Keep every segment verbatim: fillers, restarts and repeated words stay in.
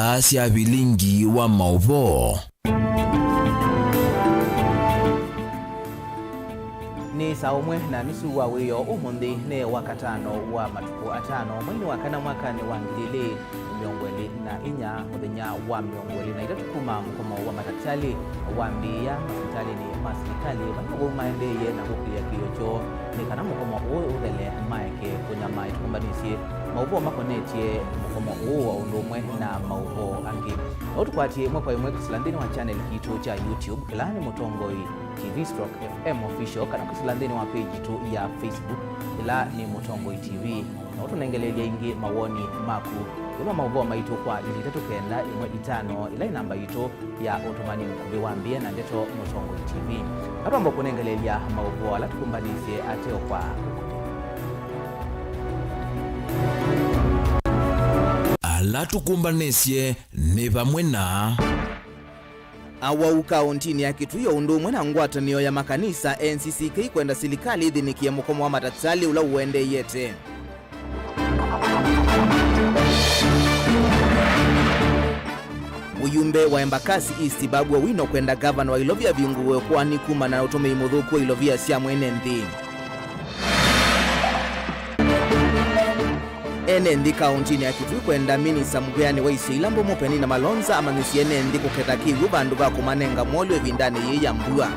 Aa sya vilingi wa maũvoo. Nĩ saa ũmwe na nusu wa wĩoo ũmũnthĩ, nĩ Wakatano wa matukũ atano, mweinĩ wa kana, mwakanĩ wa ngili ilĩ mĩongo ĩlĩ na inya, mũthenya wa mĩongo ĩlĩ na itatũ kuma mũkomo wa matakĩtalĩ wambĩĩa masivitalĩnĩ ma silikalĩ, vala vau maendeeie na kũkĩlya kĩĩo kyoo nĩ kana mũkomo ũũ ũthele maeke kũnyamaa. Ĩtũkũmbanĩsye maũvoo makonetye mũkomo ũũ o ũndũ ũmwe na maũvoo angĩ. No tũkwatie ĩmwe kwa ĩmwe kwĩsĩla nthĩnĩ wa channel kitũ kya YouTube, kĩla nĩ Mũtongoi T V stroke F M Official, kana kwĩsĩla nthĩnĩ wa page yitũ ya Facebook, ĩla nĩ Mũtongoi T V. No tũnengeleelya ĩngĩ mawoni maku ĩũlũ wa maũvoo maitũ kwa ilĩ itatũ kenda ĩmwe itano, ĩla ĩ namba yitũ ya ũtũmani mũkuvĩ wa mbia na ndeto, Mũtongoi T V. Atwamba kũnengeleelya maũvoo ala tũkũmbanĩsye ateo kwa kũkũlya. Ala tũkũmbanĩsye nĩ vamwe na Awau kaũntinĩ ya Kitui o ũndũ ũmwe na ngwatanĩo ya makanisa, N C C K, kwenda silikalĩ ĩthĩnĩkĩe mũkomo wa matakĩtalĩ ũla ũendeeyete. Mũyumbe wa Embakasi East, Babu Owino, kwenda ngavana wa Ilovi avingũwe ũkoani kumana na ũtũmĩi mũthũku wa ilovia sya mwene nthĩ. Ene nthĩ kaũntinĩ ya Kitui kwenda minista mũvĩanĩ wa isio ila mbũmũ Penina Malonza amanyĩsye ene nthĩ kũketa kĩw'ũ vandũ va kũmanenga mwolyo ĩvindanĩ yĩĩ ya mbua.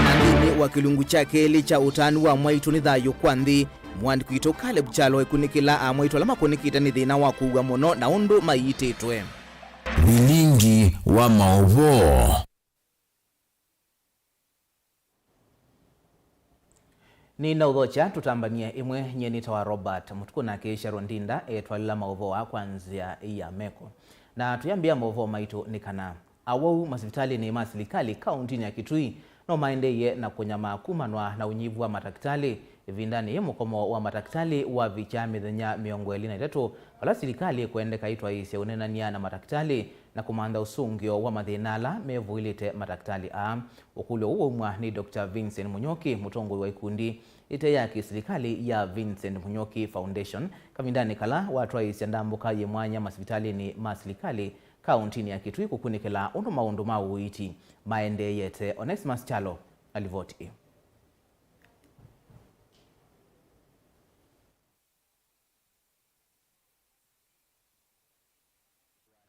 Na nthĩnĩ wa kĩlungu kya kelĩ kya ũtanu wa mwaitũ nĩ thayũ kwa nthĩ, mũandĩki witũ Caleb Kyalo ekunĩkĩla amwaitũ ala makũnĩkĩte nĩ thĩna wa kũua mũno na ũndũ maiitĩtwe. Vilingi wa maũvoo. Nĩnaũthokya tũtambany'e ĩmwe. Nyie nĩtawa Robert Mũtukũ, nake Sharon Ndinda etwalĩla maũvoo aa kwa nzĩa ya meko. Na tũyambĩĩa maũvoo maitũ nĩ kana awau masivitalĩnĩ ma silikalĩ kaũntinĩ ya Kitui no maendeeie na kũnyamaa kumanwa na ũnyivu wa matakĩtalĩ ĩvindanĩ yĩĩ mũkomo wa matakĩtalĩ wavikya mĩthenya mĩongo ĩlĩ na ĩtatũ, vala silikalĩ ĩkwendeka ĩtwaĩĩsye ũneenany'a na matakĩtalĩ na kũmantha ũsũngĩo wa mathĩna ala mevũĩlĩte matakĩtalĩ aa. Ũkũlyo ũũ waumw'a nĩ Doctor Vincent Mũnyoki, mũtongoi wa ikundi ĩte ya kĩsilikalĩ ya Vincent Mũnyoki Foundation, kavindanĩ kala watwaĩĩsya ndambũka yĩ mwanya masivitalĩnĩ ma silikalĩ kaũntinĩ ya Kitui kũkunĩkĩla ũndũ maũndũ ma ũiiti maendeeyete. Onesmus Kyalo na livoti ĩĩ.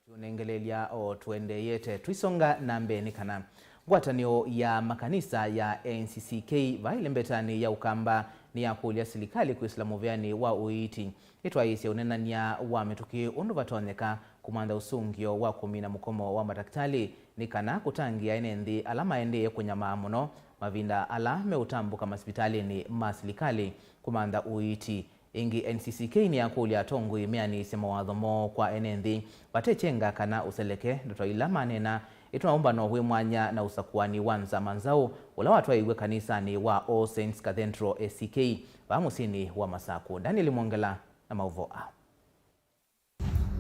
Tũnengeleelya o tũendeeyete twĩsonga na mbee nĩ kana ngwatanĩo ya makanisa ya N C C K vaa ĩlembetanĩ ya Ũkamba nĩyakũlya silikalĩ kwĩsĩla mũvĩanĩ wa ũiiti ĩtwaĩĩsye ũneenany'a wa mĩtũkĩ ũndũ vatonyeka kũmantha ũsũngĩo wa kũmina mũkomo wa matakĩtalĩ nĩ kana kũtangĩĩa ene nthĩ ala maendeee kũnyamaa mũno mavinda ala meũtambũka masivitalĩnĩ ma silikalĩ kũmantha ũiiti. Ĩngĩ, N C C K nĩyakũlya atongoi meanĩsye mawatho moo kwa ene nthĩ vate kyenga kana ũseleke. Ndeto ila maneena ĩtũma ũmbano wĩ mwanya na ũsakũani wa Nzama Nzaũ ũla watwaiwe kanisanĩ wa All Saints Cathedral A C K vaa mũsyĩnĩ wa Masakũ. Daniel Mwongela na maũvoo aa.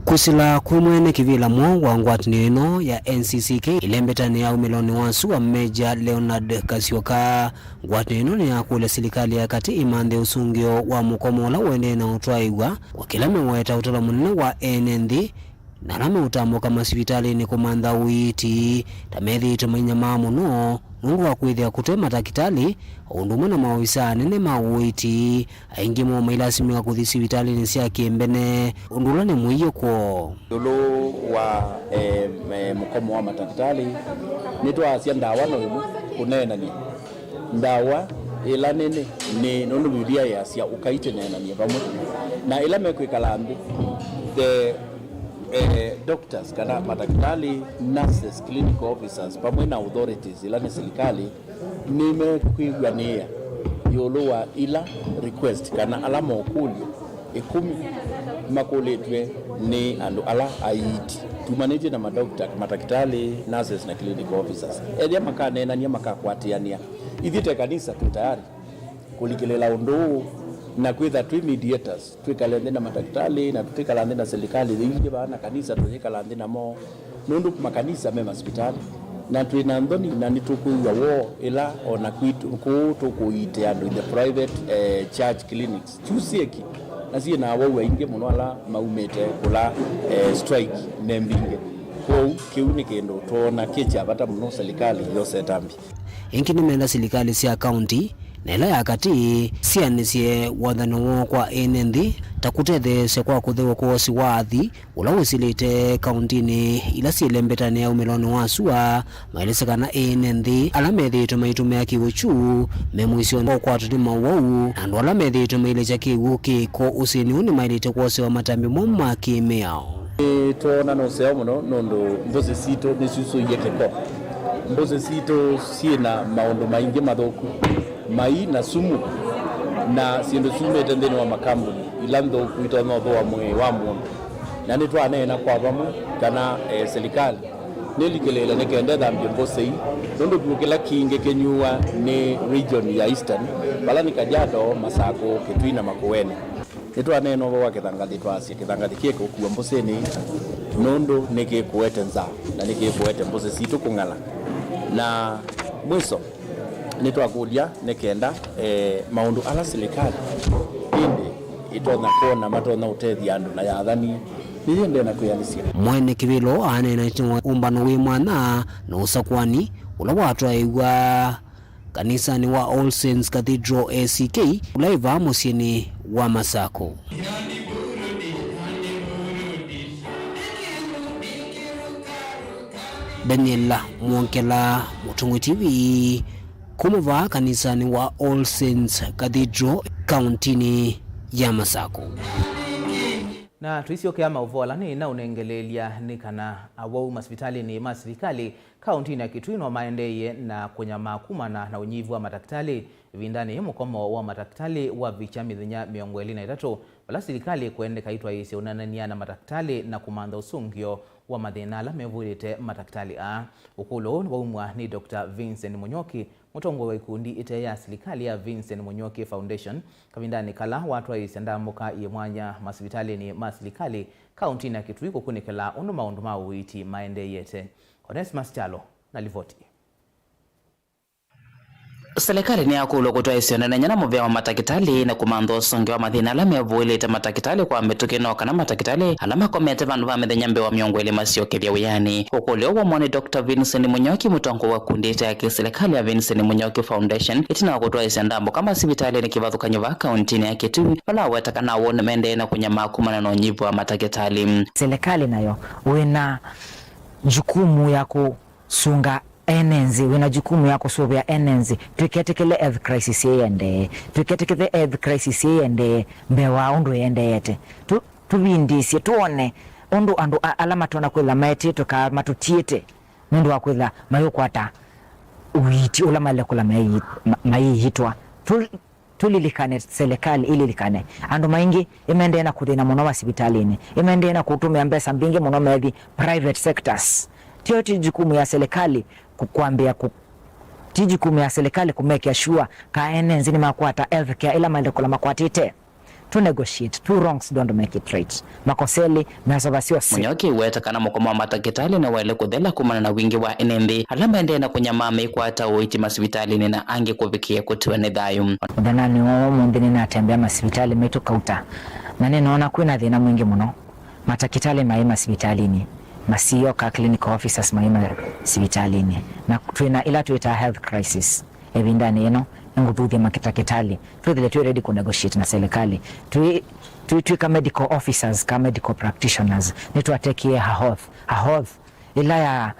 Kwĩsĩla kwĩ mwene kĩvĩla mwaũ wa ngwatanĩo ĩno ya N C C K ĩlembetanĩ ya umĩlonĩ wa sua, Major Leonard Kasyoka, ngwatanĩo ĩno nĩyakũlya silikalĩ ya katĩ ĩmanthe ũsũngĩo wa mũkomo ũla ũendee na ũtwaĩw'a kwa kĩla meweta ũtalo mũnene wa ene nthĩ na ala meũtambũka masivitalĩnĩ kũmantha ũiiti ta methĩĩtwe mainyamaa mũno nũndũ wa kwĩthĩa kũte matakĩtalĩ o ũndũ ũmwe na maovisaa anene ma ũiiti. Aingĩ moo mailasimĩka kũthi sivitalĩnĩ sya kĩmbene, ũndũ ũla nĩ mũio kwoo. Ĩũlũ wa, eh, eh, mũkomo wa matakĩtalĩ, nĩtwaasya ndawa no ĩmwe, kũneenany'a. Ndawa ĩla nene nĩ nũndũ Mbivilia yasya, "Ũkaite neenany'e vamwe." Na ĩla mekwĩkala nthĩ, the, eh, doctors kana matakĩtalĩ, nurses, clinical officers, vamwe na authorities ila nĩ silikalĩ, nĩmekwĩw'anĩĩa ĩũlũ wa ila request kana ala mokũlyo ĩkũmi makũlĩtw'e nĩ andũ ala aiiti, tumanĩtye na madokita, matakĩtalĩ, nurses na clinical officers. Ethĩa makaneenany'a, makakwatĩanĩa. Ithyĩ ta ĩkanisa twĩ tayari kũlikĩlĩla ũndũ ũũ na kwĩtha twĩ mediators. Twĩkale nthĩ na matakĩtalĩ, na tũtĩkala nthĩ na silikalĩ yĩingĩ vaa na kanisa tũyĩkala nthĩ namo, nũndũ makanisa me masivitalĩ, na twĩ na nthoni, na nĩtũkwĩw'a woo ĩla o na kwitũ kũũ tũkũiitĩa andũ in the private, eh, church clinics. Kyu syĩki, Na syĩ na awau aingĩ mũno ala maumĩte kũla, eh, strike nĩ mbingĩ. Kwoou kĩu nĩ kĩndũ twoona kĩ kya vata mũno serikali yose ĩtambya. Ĩngĩ nĩmenda silikalĩ sya kaunti na ĩla ya katĩ sianĩsye wathani woo kwa ene nthĩ, ta kũtetheesya kwa kũtheũa kwa ũsĩ wa athi ũla wĩsĩlĩte kauntinĩ ila syĩ lembetanĩ ya umĩlonĩ wa sua, maelesya kana ene nthĩ ala methĩĩtwe maitũmĩa kĩw'ũ kyu me mũisyonĩ wa ũkwatwa nĩ mowau, na andũ ala methĩĩtwe mailekya kĩw'ũ kĩko ũsĩnĩ ũũ nĩmaĩlĩte kwosewa matambya moo ma kĩ-mĩao. Nĩtwoona nĩ ũseo mũno nũndũ mbũsĩ sitũ nĩsyusũie kĩko. Mbũsĩ sitũ syĩ na maũndũ maingĩ mathũku, mai na sumu, na syĩndũ syumĩte nthĩnĩ wa makambuni ila nthũku itonya ũthũa mwĩĩ wa mũndũ. Na nĩtwaneena kwa vamwe kana, eh, silikalĩ nĩlikĩlĩĩle nĩ kenda ĩthambye mbũsĩ ii, nũndũ kĩw'ũ kĩla kingĩ kĩnyuwa nĩ region ya Eastern, vala nĩ Kajiado, Masakũ, Kitui na Makueni. Nĩtwaneena ũvoo wa kĩthangathĩ, twasya kĩthangathĩ kĩkũkua mbũsĩnĩ ii nũndũ nĩkĩkũete nzaa na nĩkĩkũete mbũsĩ sitũ kũng'ala. Na mwiso, nĩtwakũlya nĩ kenda, eh, maũndũ ala silikalĩ ĩndĩ ĩtonya kwona matonya ũtethya andũ na yathani nĩyĩendee na kwĩanĩsya. Mwene kĩvĩlo aneena ũmbano wĩ mwanya na ũsakwani ũla watwaĩw'a kanisanĩ wa All Saints Cathedral A C K ũla wĩ vaa mũsyĩnĩ wa Masakũ. Daniel Mwongela, Mũtongoi T V, kuma vaa kanisanĩ wa All Saints Cathedral, kauntinĩ ya Masakũ. Na tũisyokea maũvoo ala nĩnaũnengeleelya nĩ kana awau masivitalĩnĩ ma silikalĩ kauntinĩ ya Kitui no maendeeie na kũnyamaa kumana na ũnyivu wa matakĩtalĩ. Ĩvindanĩ yĩĩ mũkomo wa matakĩtalĩ wavikya mĩthenya mĩongo ĩlĩ na ĩtatũ, vala silikalĩ ĩkwendeka ĩtwaĩĩsye ũneenany'a na matakĩtalĩ na kũmantha ũsũngĩo wa mathĩna ala mevũĩlĩte matakĩtalĩ aa. Ũkũlyo ũũ nĩwaumw'a nĩ Doctor Vincent Mũnyoki, mũtongoi wa ikundi ĩte ya silikalĩ ya Vincent Mũnyoki Foundation, kavindanĩ kala watwaĩĩsya ndambũka yĩ mwanya masivitalĩnĩ ma silikalĩ kauntinĩ ya Kitui kũkunĩkĩla ũndũ maũndũ ma ũiiti maendeeyete. Onesmus Kyalo na livoti. Silikalĩ nĩyakũlw'a kũtwaĩĩsya ũneenany'a na mũvea wa matakĩtalĩ na kũmantha ũsũngĩo wa mathĩna ala mevũĩlĩte matakĩtalĩ kwa mĩtũkĩ, no kana matakĩtalĩ ala makomete vandũ va mĩthenya mbee wa mĩongo ĩlĩ masyokethya wĩanĩ. Ũkũlyo ũũ waumw'a nĩ Doctor Vincent Mũnyoki, mũtongoi wa ikundi ĩte ya kĩsilikalĩ ya Vincent Mũnyoki Foundation, ĩtina wa kũtwaĩĩsya ndambũka masivitalĩnĩ kĩvathũkany'o vaa kauntinĩ ya Kitui, vala waweta kana awau nĩmaendee na kũnyamaa kumana na ũnyivu wa matakĩtalĩ. Silikalĩ nayo wĩna jukumu ya kũsunga ene nthĩ, wĩna jukumu ya kũsũvĩa ene nthĩ. Tũiketĩkĩle health crisis ĩĩ ĩendee. Tũiketĩkĩle health crisis ĩĩ ĩendee mbee wa ũndũ ĩendeete. Tũ-, tũvindĩĩsye, twone ũndũ andũ a-, ala matonya kwĩthĩwa maetĩtwe kana matũtiĩte nũndũ wa kwĩthĩwa mayũkwata ũiiti ũla maĩle kũla mayĩ-, ma-, mayĩitwa. Tũ-, Tũlilikane, silikalĩ ĩlilikane. Andũ maingĩ ĩmendee na kũthĩna mũno masivitalĩnĩ, ĩmendee na kũtũmĩa mbesa mbingĩ mũno methi private sectors. Tyo ti jukumu ya silikalĩ kũ-, kwambĩa kũ-, ti jukumu ya silikalĩ kũmekĩa sure kaa ene nthĩ nĩmakwata health care ĩla maĩle kũla makwatĩte. Tũ negotiate, two wrongs don't make it right. Makosa elĩ mesova syose. Mũnyoki weta kana mũkomo wa matakĩtalĩ nĩwaĩle kũthela kumana na wingĩ wa ene nthĩ ala maendee na kũnyamaa meikwata ũiiti masivitalĩnĩ na angĩ kũvikĩĩa kũtiwa nĩ thayũ. Mũthenyanĩ wa ũmũnthĩ nĩnatembea masivitalĩ maitũ kauta, na nĩnoona kwĩna thĩna mwingĩ mũno. Matakĩtalĩ maĩ masivitalĩnĩ, masio ka clinical officers maĩ masivitalĩnĩ, na twĩna ĩla twĩtaa health crisis. Ĩvindanĩ yĩno, nĩngũthuthya matakĩtalĩ twĩthĩle twĩ ready kũ negotiate na silikalĩ. Twĩ-, twĩ-, twĩka medical officers ka medical practitioners, nĩtwatekie AHOTH. AHOTH ĩla ya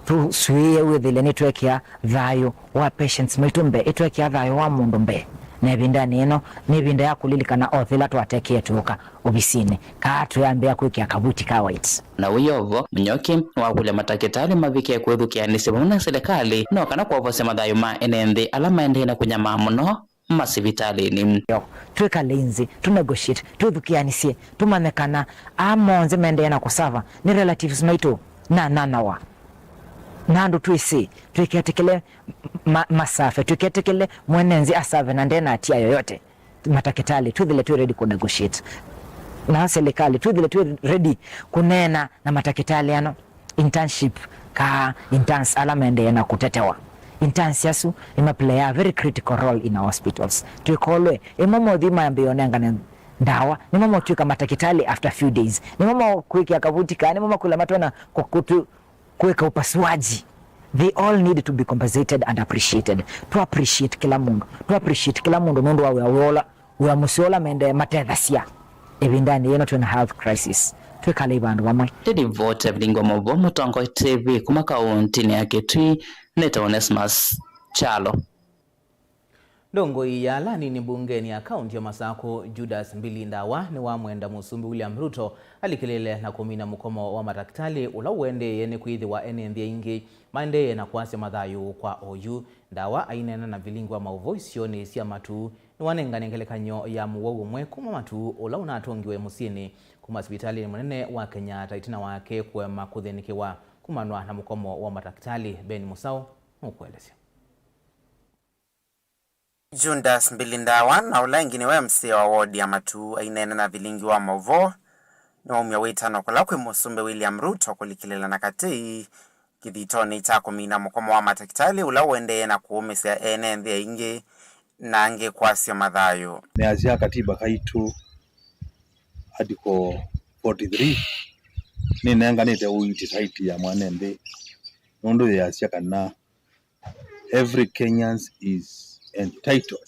tũswĩĩe wĩthĩle nĩtwekĩa thayũ wa patients maitũ mbee, ĩtwekĩa thayũ wa mũndũ mbee. Na ĩvindanĩ yĩno, nĩ ĩvinda ya kũlilikana oath ĩla twatekie tũũka ovisinĩ, kaa twĩambĩa kwĩkĩa kavuti ka white. Na wĩ o vo, Mũnyoki nĩwakũlya matakĩtalĩ mavike kwĩthukĩanĩsya vamwe na silikalĩ no kana kwovosya mathayũ ma ene nthĩ ala maendee na kũnyamaa mũno masivitalĩnĩ. Yo, twĩkale nthĩ, tũ negotiate, twĩthukĩanĩsye, tũmanye kana aa monthe maendee na kũsava nĩ relatives maitũ na nanawa. Na andũ twĩsĩ, tũiketĩkĩle ma-, masave, tũiketĩkĩle mwene nthĩ asave na ndena hatia yoyote. Matakĩtalĩ twĩthĩle twĩ ready kũ negotiate na silikalĩ, twĩthĩle twĩ ready kũneena na matakĩtalĩ ano internship ka interns ala maendee na kũtetewa. Interns asu nĩma play a very critical role in our hospitals. Twĩkolwe ĩmwe mothi mambĩĩe ũnengane ndawa, nĩmo motw'ĩka matakĩtalĩ after few days, nĩmo mokwĩkĩa kavuti kaa, nĩmo makũla matona kũkũtũ kwĩka upasuaji. They all need to be compensated and appreciated. Tũ appreciate kĩla mũndũ, tũ appreciate kĩla mũndũ nũndũ wa wĩa wĩola, wĩa mũseo ũla mendee matethasya ĩvindanĩ yĩno twĩ na health crisis. Twĩkalei vandũ vamwe. Ĩndĩ livoti ya vilingi wa maũvoo Mũtongoi T V kuma kaũntĩnĩ ya Kitui nĩtawa Onesmus Kyalo. Ndongoi ya ala anini mbungenĩ ya kaũntĩ ya Masakũ, Judas Mbili Ndawa, nĩwamwenda Mũsumbĩ William Ruto alikĩlĩle na kũmina mũkomo wa matakĩtalĩ ũla ũendeeye nĩ kwĩthĩwa ene nthĩ aingĩ maendeeye na kwasya mathayũ kwa oyu. Ndawa aineena na vilingi wa maũvoo isionĩ sya Matuu nĩwanengane ngelekany'o ya mũwau ũmwe kuma Matuu ũla ũnatongiwe mũsyĩnĩ kuma sivitalĩnĩ mũnene wa Kenyatta ĩtina wake kũema kũthĩnĩkĩwa kumanwa na mũkomo wa matakĩtalĩ. Ben Mũsaũ nũkũelesya. Judas Mbili Ndawa, na ũla ĩngĩ nĩwe M C A wa wodi ya Matuu, aineena na vilingi wa maũvoo nĩwaumya wĩtano kũla kwĩ Mũsumbĩ William Ruto kũlikĩlĩla na katĩ kĩthitonĩ kya kũmina mũkomo wa matakĩtalĩ ũla ũendee na kũũmĩsya ene nthĩ aingĩ na angĩ kwasya mathayũ. Nĩasya katiba kaitũ, article forty-three, nĩnenganĩte ũiiti right ya mwene nthĩ, nũndũ yĩasya kana every Kenyans is entitled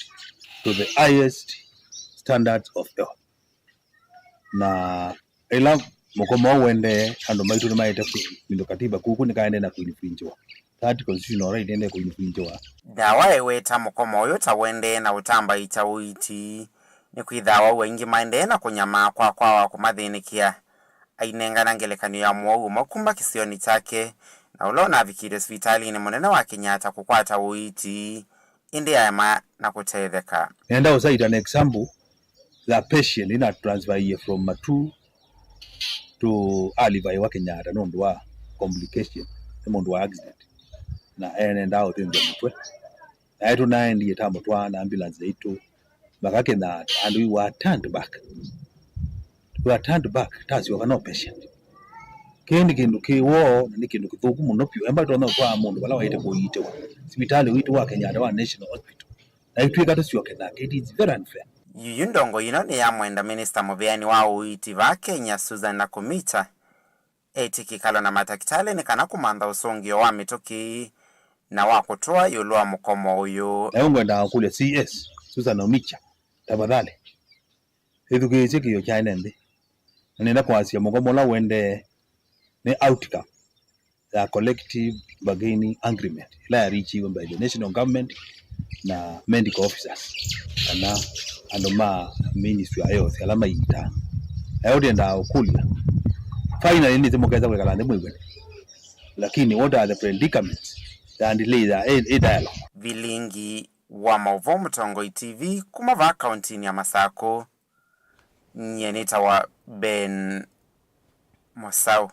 to the highest standards of health. Na ĩla mũkomo ũũ ũendee, andũ maitũ nĩmaĩte kũ-, kĩndũ katiba kuku nĩkaendee na kũinfringiwa. That constitutional right ĩendee kũinfringiwa. Ndawa eweta mũkomo ũyũ ta ũendee na ũtambaĩkya ũiiti, nĩkwĩthaa wau aingĩ maendee na kũnyamaa kwa kwawa kũmathĩnĩkĩa. Ainengana ngelekany'o ya mũwau ũmwe kuma kĩsionĩ kyake, na ũla ũnavikĩtwe sivitalĩnĩ mũnene wa Kenyatta kũkwata ũiiti, ĩndĩ aema na kũtetheka. Nenda ũsaita an example ya patient ĩna transferiwe from Matuu to alivaiwa Kenyatta nũndũ wa complication, nĩ mũndũ wa accident, na enendaa ũthĩnzwa mũtwe. Naĩ tũnaendie tamũtwaa na ambulance yaitũ mpaka Kenyatta, and we were turned back. We were turned back, tasyoka no patient. Kĩĩ nĩ kĩndũ kĩ woo na nĩ kĩndũ kĩthũku mũno vyũ. Emba tũtonya ũtwaa mũndũ vala waĩte kũiitĩwa sivitalĩ witũ wa Kenyatta wa National Hospital, na itw'ĩka tũsyoke nake. It is very unfair. Yuyu ndongoi ĩno nĩyamwenda minista mũveani wa ũiiti vaa Kenya, Susan Nakhumicha, etye kĩkalo na matakĩtalĩ nĩ kana kũmantha ũsũngĩo wa mĩtũkĩ na wa kũtũa ĩũlũ wa mũkomo ũyũ. Na yu ngwendaa kũkũlya C S, Susan Nakhumicha, tafadhali, ĩthukĩĩsye kĩĩo kya ene nthĩ. Na nĩenda kwasya mũkomo ũla ũendee nĩ outcome ya collective bargaining agreement ĩla ya reachiwe by the national government na medical officers, kana andũ ma Ministry ya Health ala maiitaa. Nayo ndiendaa ũkũlya, finally nĩsĩ mũkesa kwĩkala nthĩ mwĩw'ane, lakini what are the predicaments ya delay ya a, a dialogue? Vilingi wa maũvoo Mũtongoi T V kuma vaa kaũntĩnĩ ya Masakũ. Nyie nĩtawa Ben Mũsaũ.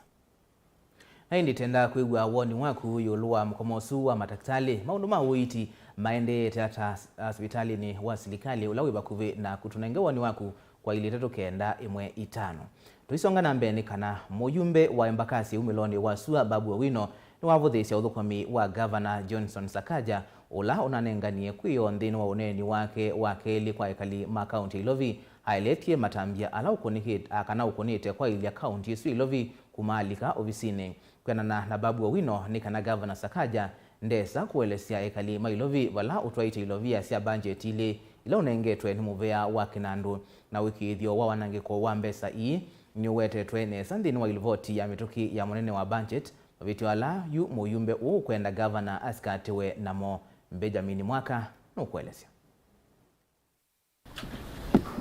Na ĩndĩ tenda kwĩw'a woni waku ĩũlũ wa mũkomo ũsu wa matakĩtalĩ. Maũndũ ma ũiiti maendeete ata sivitalĩnĩ wa silikalĩ ũla wĩ vakuvĩ naku? Tũnenge woni waku kwa ilĩ itatũ kenda ĩmwe itano. Tũisonga na mbee nĩ kana mũyumbe wa Embakasi umĩlonĩ wa sua Babu Owino nĩwavũthĩĩsya ũthũkũmi wa Ngavana Johnson Sakaja, ũla ũnanenganie kwĩoo nthĩnĩ wa ũneeni wake wa kelĩ kwa ekali ma kaũntĩ ya Ilovi. Aeleetye matambya ala ũkũnĩkĩte, kana ũkũnĩte kwaĩlya kaũntĩ ĩsu ya Ilovi kuma alika ovisinĩ. Kwĩanana na Babu Owino, nĩ kana Ngavana Sakaja ndesa kũelesya ekali ma Ilovi vala ũtwaĩte ilovia sya mbanjeti ilĩ ila ũnengetwe nĩ mũvea wa kĩnandũ, na ũĩkĩĩthyo wa wanangĩko wa mbesa ii nĩũwetetwe nesa nthĩnĩ wa ilivoti ya mĩtũkĩ ya mũnene wa mbanjeti. Mavĩtyo ala yu mũyumbe ũũ ũkwenda ngavana asikatĩwe namo. Benjamin Mwaka nũkũelesya.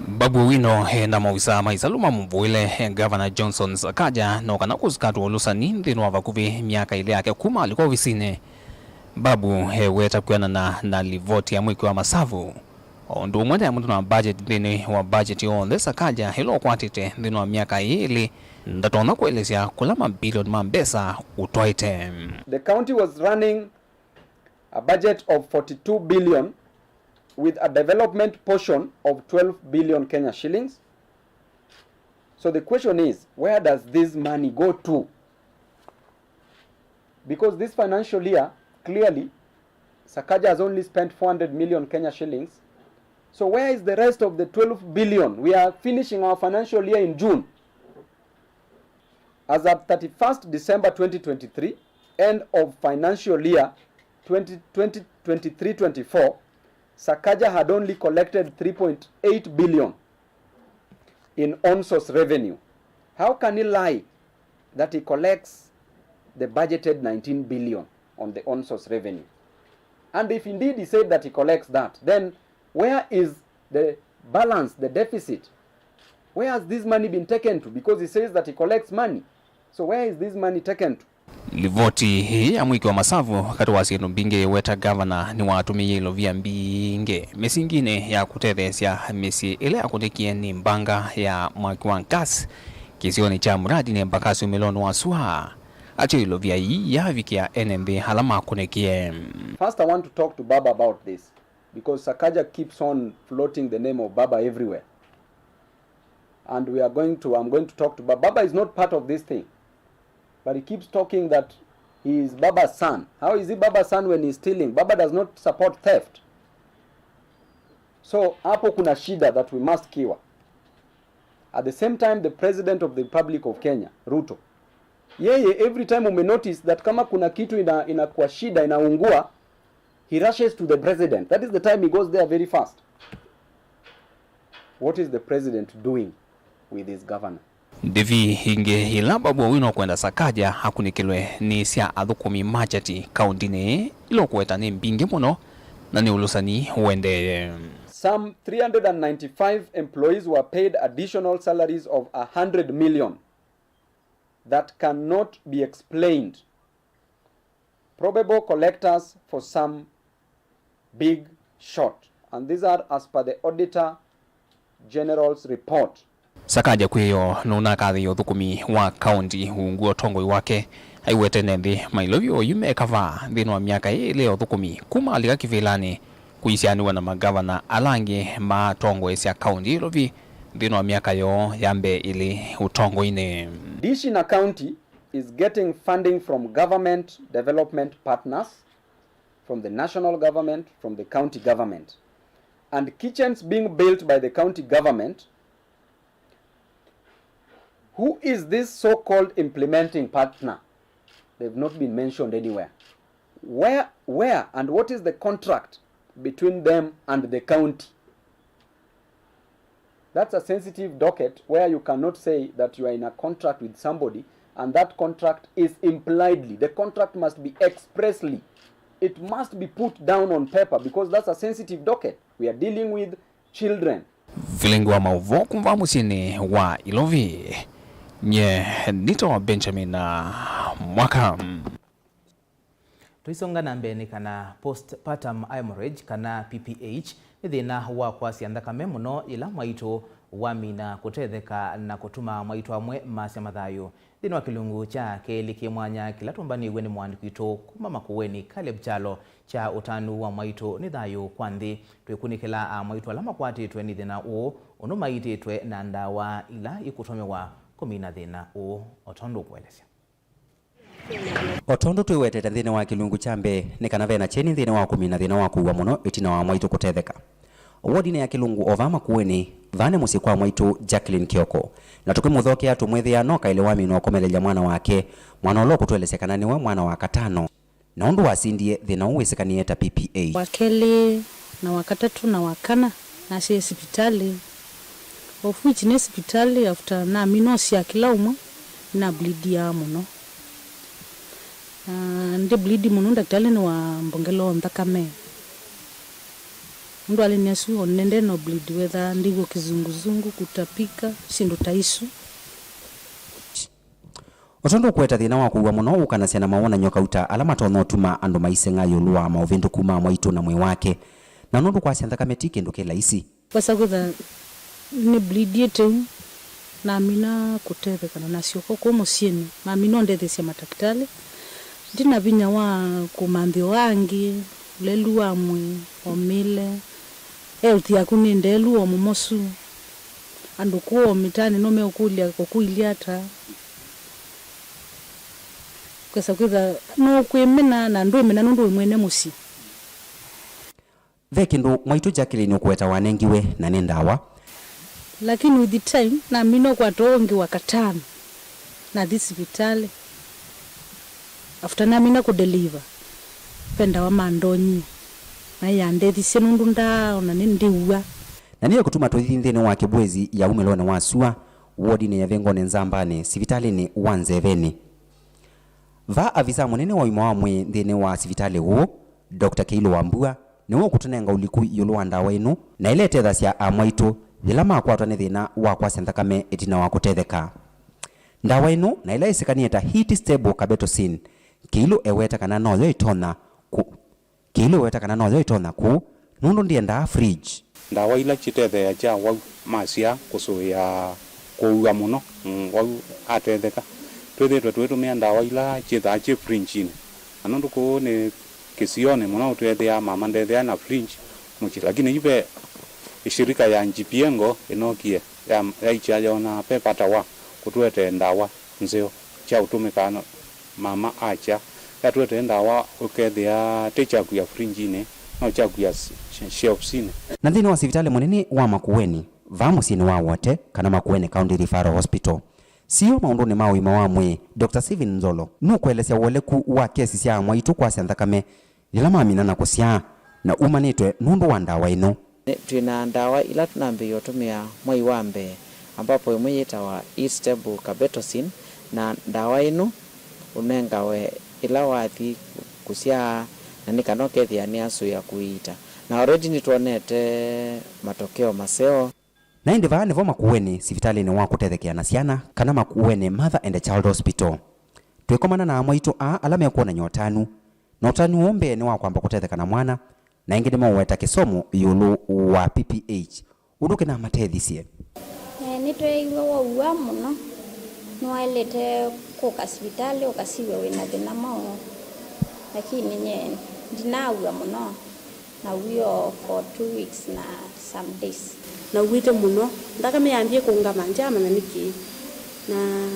Babu Owino e na maovisaa ma ĩsalũ mamũvũĩle Ngavana Johnson Sakaja no kana kũsikatwa ũlũsani nthĩnĩ wa vakuvĩ myaka ĩlĩ yake kuma alika ovisinĩ. Babu eweta kwĩanana na livoti ya mwĩki wa masavu, o ũndũ ũmwe na mũndũ na mbajeti nthĩnĩ wa mbajeti yonthe Sakaja ĩla ũkwatĩte nthĩnĩ wa myaka ĩĩ ĩlĩ, ndatonya kũelesya kũla mabilioni ma mbesa ũtwaĩte. The county was running a budget of forty-two billion with a development portion of twelve billion Kenya shillings. So the question is, where does this money go to? Because this financial year, clearly, Sakaja has only spent four hundred million Kenya shillings So where is the rest of the twelve billion? We are finishing our financial year in June. As at thirty-first December twenty twenty-three, end of financial year twenty twenty-three twenty-four, Sakaja had only collected three point eight billion in own source revenue. How can he lie that he collects the budgeted nineteen billion on the own source revenue? And if indeed he said that he collects that, then where is the balance, the deficit? Where has this money been taken to? Because he says that he collects money. So where is this money taken to? Livoti ĩĩ ya mwĩki wa masavu katĩ wa syĩndũ mbingĩ yĩweta gavana nĩwatũmĩie ilovia mbingĩ mĩsinginĩ ya kũtetheesya mĩsyĩ ĩla yakũnĩkie nĩ mbanga ya mwaki wa gas kĩsionĩ kya Muradi na Embakasi umĩlonĩ wa sua. Ateo ilovia ii yavikĩa ene nthĩ ala makũnĩkie. First, I want to talk to Baba about this because Sakaja keeps on floating the name of Baba everywhere. And we are going to, I'm going to talk to Baba. Baba is not part of this thing. But he keeps talking that he is Baba's son. How is he Baba's son when he's stealing? Baba does not support theft. So hapo kuna shida that we must cure. At the same time, the president of the Republic of Kenya, Ruto, yeye, every time ume notice that kama kuna kitu ina, inakuwa shida, inaungua, he rushes to the president. That is the time he goes there very fast. What is the president doing with his governor? Ndĩvi ingĩ ila Babu Owino ũkwenda Sakaja akunĩkĩlwe nĩ sya athũkũmi ma kyati kaũntĩnĩ ila ũkũweta nĩ mbingĩ mũno na nĩ ũlũsani ũendee. Some three hundred and ninety-five employees were paid additional salaries of a hundred million that cannot be explained. Probable collectors for some big short. And these are as per the Auditor General's report. Sakaja kwĩyo nũnakathĩĩe ũthũkũmi wa kaũnti ungu ũtongoi wake aiwete nthĩ mailovyo oyu mekavaa nthĩnĩ wa myaka ĩĩlĩ ya ũthũkũmi kuma alika kĩvĩlanĩ kũisyaanĩw'a na magavana ala angĩ matongoesya kaũnti ĩlovi nthĩnĩ wa myaka yoo ya mbee ĩlĩ ũtongoinĩ. Dishina County is getting funding from government development partners, from the national government, from the county government, and kitchens being built by the county government. Who is this so-called implementing partner? They've not been mentioned anywhere. Where, where and what is the contract between them and the county? That's a sensitive docket where you cannot say that you are in a contract with somebody and that contract is impliedly. The contract must be expressly. It must be put down on paper because that's a sensitive docket. We are dealing with children. Vilingi wa maũvoo kuma mũsyĩnĩ wa Ilovi. Nye nĩtawa Benjamin Mwaka. Tũisonga na mbee nĩ kana postpartum hemorrhage kana P P H nĩ thĩna wa kwasya nthakame mũno yĩla mwaitũ wamina kũtetheka na kũtuma mwaitũ amwe masya mathayũ. Nthĩnĩ wa kĩlungu kya kelĩ kĩ mwanya kĩla tũmbanĩw'e nĩ mũandĩki witũ kuma Makueni, Caleb Kyalo, kya ũtanu wa mwaitũ nĩ thayũ kwa nthĩ, twĩkunĩkĩla amwaitũ ala makwatĩtwe nĩ thĩna ũũ ũndũ maitĩtwe na ndawa ila ikũtũmĩwa kũmina thĩna ũũ o tondũ ũkũelesya. O tondũ twĩwetete nthĩnĩ wa kĩlungu kya mbee, nĩ kana ve na kyeni nthĩnĩ wa kũmina thĩna wa kũua mũno ĩtina wa mwaitũ kũtetheka. Wodinĩ ya kĩlungu o vaa Makueni, vaa nĩ mũsyĩ kwa mwaitũ Jacqueline Kioko, na tũkĩmũthokea tũmwĩthĩa no kaĩlĩ waminwa kũmelelya mwana wake, mwana ũla ũkũtũelesya kana nĩwe mwana wa katano. Na ũndũ wasindie thĩna ũũ wĩsĩkanĩe ta P P H. Wa kelĩ na wa katatũ na wa kana nasyaie sipitalĩ, of which nĩ sipitalĩ after naminwa sya kĩla ũmwe, nĩnableediaa mũno. Na ndi bleed mũno, ndakĩtalĩ nĩwambongelaa nthakame. Ũndũ alĩ nĩ asu, o nende no bleed wetha ndĩw'a kĩzunguzungu, kutapika, syĩndũ ta isu. O tondũ ũkũweta thĩna wa kũua mũno ũkanasya na mawonany'o kauta ala matonya ũtuma andũ maiseng'a ĩũlũ wa maũvĩndũku ma mwaitũ na mwĩĩ wake, na nũndũ kwasya nthakame ti kĩndũ kĩ laisi. Kwasa kwĩtha nĩ bleediĩte u, namina kũtethekana na syoka kũu mũsyĩnĩ, mamina ũndethesya matakĩtalĩ. Ndina vinya wa kũmanthĩwa angĩ, ũlelu wa mwĩĩ, o mĩle, health yaku nĩ ndeelu o mũmosu. Andũ kũũ o mĩtaanĩ no meũkũlya kũkũilye ata. Kwĩsa kwĩtha no kwĩmena na ndwĩmena nũndũ wĩ mwene mũsyĩ. Ve kĩndũ mwaitũ Jacqueline ũkũweta wanengiwe, na nĩ ndawa. Lakini with the time, namina ũkwata ũngĩ wa katano. Nathi sivitalĩ. After namina kũdeliver, ve ndawa mandonyie. Na yandethisye nũndũ ndaa ona nĩ ndiw'a. Na nĩyo kũtuma tũthi nthĩnĩ wa kĩvw'ĩzi ya umĩlonĩ wa sua, wodinĩ ya Vengonĩ Nzambanĩ, sivitalĩnĩ wa Nzevenĩ. Vaa avisa mũnene wa ũima wa mwĩĩ nthĩnĩ wa sivitalĩ ũũ, Doctor Keilo Wambua, nĩwe ũkũtũnenga ũliku ĩũlũ wa ndawa ĩno na ĩla ĩtethasya amwaitũ yĩla makwatwa nĩ thĩna wa kwasya nthakame ĩtina wa kũtetheka. Ndawa ĩno, na ĩla yĩsĩkanĩe ta heat stable carbetocin, Keilo eweta kana noyo ĩtonya kũ- Kĩilũ eweta kana noyo ĩtonya kũũ nũndũ ndyendaa fridge. Ndawa ila kĩtetheeasya awau ma syaa kũsũĩa kũua mũno mũwau atetheka. Twĩthĩĩtwe tũitũmĩa ndawa ila kyĩthaa kyĩ fringyinĩ, na nũndũ kũũ nĩ kĩsionĩ mũno, twĩthĩaa mama ndethĩaa na fringe mũsyĩ. Lakini yu ve ĩshirika ya Njipiengo ĩnookie yaikya yoona ve vata wa kũtũetee ndawa nzeo kyaũtũmĩkaa mama akya. Yatũetee ndawa ũkethĩa tĩ kyakuya fringyinĩ, no kyakuya shelvesinĩ. Na nthĩnĩ wa sivitalĩ mũnene wa Makueni, vaa mũsyĩnĩ wa Wote kana Makueni County Referral Hospital, C E O maũndũnĩ ma ũima wa mwĩĩ, Doctor Stephen Nzolo, nũkũelesya ũoleku wa kesi sya amwaitũ kwasya nthakame yĩla mamina na kũsyaa, na umanĩtwe nũndũ wa ndawa ĩno. Twĩ na ndawa ila tũnambĩĩie ũtũmĩa mwei wa mbee, ambapo ĩmwe yĩtawa Eat Stable Carbetocin, na ndawa ĩno ũnengawe ĩla wathi kũsyaa, na nĩ kana ũkethĩa nĩyasũĩa kũiita, na already nĩtwonete matokeo maseo. Na ĩndĩ vaa nĩvo Makueni, sivitalĩnĩ wa kũtethekeana syana, kana Makueni Mother and Child Hospital. Twĩkomana na amwaitũ aa ala mekwonany'a ũtanu, na ũtanu ũũ mbee nĩ wa kwamba kũtetheka na mwana, na ĩngĩ nĩmeũweta kĩsomo ĩũlũ wa P P H, ũndũ kĩnamatethisye. Nĩtweeiwe waua mũno. Nĩwaĩlĩte kũka sivitalĩ ũkasiw'a wĩ na thĩna mwaũ, lakini nyie ndinaua mũno. Nauio for two weeks na some days. Nauĩte mũno. Nthakame yambie kũngama, ndyamanya nĩkĩ. Na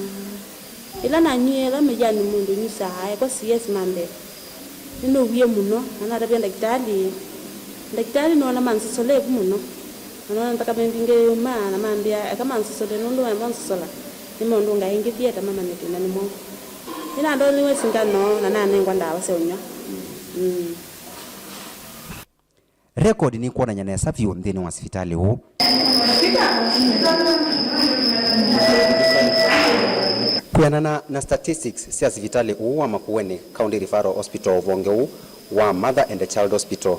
ĩla nanywie ĩla mĩyanĩ mũndũ ũnyusaa, ekwa C S ma mbee. Nĩnũwie mũno, na natavya ndakĩtalĩ. Ndakĩtalĩ nĩwona mansosole vu mũno. Na nona nthakame mbingĩ yĩuma, na mambĩa, eka mansosole nũndũ maimansosola, nĩmeũndũnga ĩngĩ thieta mamanye thĩna nĩ mwaũ. Nĩnandonyiwe singano, na nanengwa ndawa sya ũnyw'a. Mm. Rekodi nĩkwonany'a nesa vyũ nthĩnĩ wa sivitalĩ ũũ. Kwĩanana na statistics sya sivitalĩ ũũ wa Makueni County Referral Hospital, ũvonge ũũ wa Mother and Child Hospital,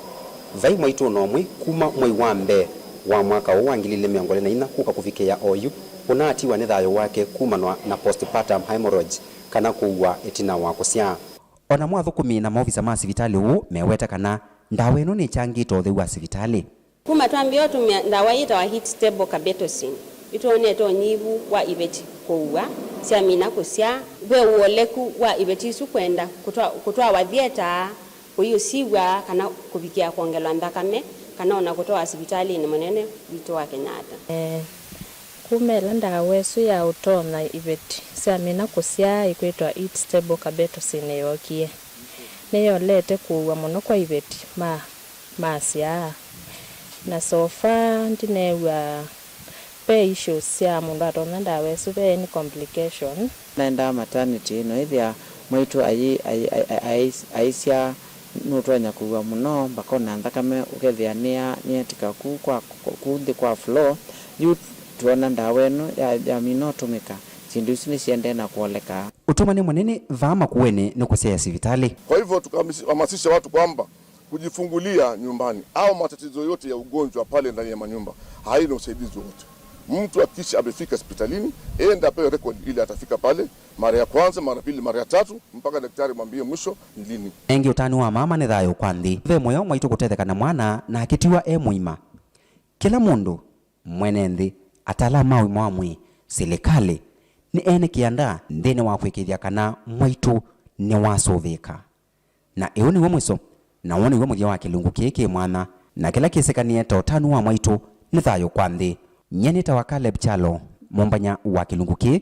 vai mwaitũ o na ũmwe kuma mwei wa mbee wa mwaka ũũ wa ngili ilĩ mĩongo ĩlĩ na inya kũka kũvikĩĩa oyu ũnaatiwa nĩ thayũ wake kumanwa na postpartum hemorrhage, kana kũua ĩtina wa kũsyaa. O namo athũkũmi na maovisa ma sivitalĩ ũũ meweta kana ndawa ĩno nĩkyangĩte ũtheu wa sivitalĩ. Kuma twambĩĩa ũtũmĩa ndawa yĩtawa Heat Stable Carbetocin, nĩtwonete ũnyivu wa iveti kũua syamina kũsyaa. Ve ũoleku wa iveti isu kwenda kũtwa-, kũtwawa thieta, kũiũsiw'a, kana kũvikĩa kwongelwa nthakame, kana o na kũtwawa sivitalĩnĩ mũnene witũ wa Kenyatta. Kuma ĩla ndawa ĩsu ya ũtonya iveti syamina kũsyaa ĩkwĩtwa Eat Stable Carbetocin yookie, nĩyolete kũua mũno kwa iveti ma, ma syaa. Na so far ndineew'a ve issues sya mũndũ atonya ndawa ĩsu, ve any complication. Naendaa maternity, noĩthĩa mwaitũ ayĩ, ayĩ, ayĩ, ayĩ, ayĩsyaa. Nũtonya kũua mũno, mbaka ona nthakame ũkethĩa nĩya-, nĩyetĩka ku kwa, ku nthĩ kwa floor. Yu twona ndawa ĩno ya, yamina ũtũmĩka, syĩndũ isu nĩsiendee na kũoleka. Ũtũmani mũnene vaa Makueni nĩ kũsyaĩa sivitalĩ. Kwa hivyo tukahamasisha watu kwamba kujifungulia nyumbani au matatizo yote ya ugonjwa pale ndani ya manyumba haina usaidizi wowote. Mtu akisha amefika hospitalini, enda apewe record ile atafika pale mara ya kwanza, mara ya pili, mara ya tatu, mpaka daktari mwambie mwisho ni lini. Ĩngĩ ũtanu wa mama nĩ thayũ kwa nthĩ. Ve mũyo mwaitũ kũtetheka na mwana na akĩtiwa e mũima. Kĩla mũndũ, mwene nthĩ, ataalamu ma ũima wa mwĩĩ, silikalĩ, nĩ ene kĩanda nthĩnĩ wa kũĩkĩĩthya kana mwaitũ nĩwasũvĩĩka. Na ĩũ nĩw'o mwĩso, na ũũ nĩw'o mũthya wa kĩlungu kĩĩ kĩ mwanya, na kĩla kĩsĩkanĩe ta ũtanu wa mwaitũ nĩ thayũ kwa nthĩ. Nyie nĩtawa Caleb Kyalo, mũmbany'a wa kĩlungu kĩĩ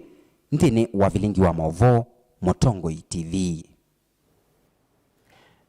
nthĩnĩ wa vilingi wa maũvoo, Mũtongoi T V.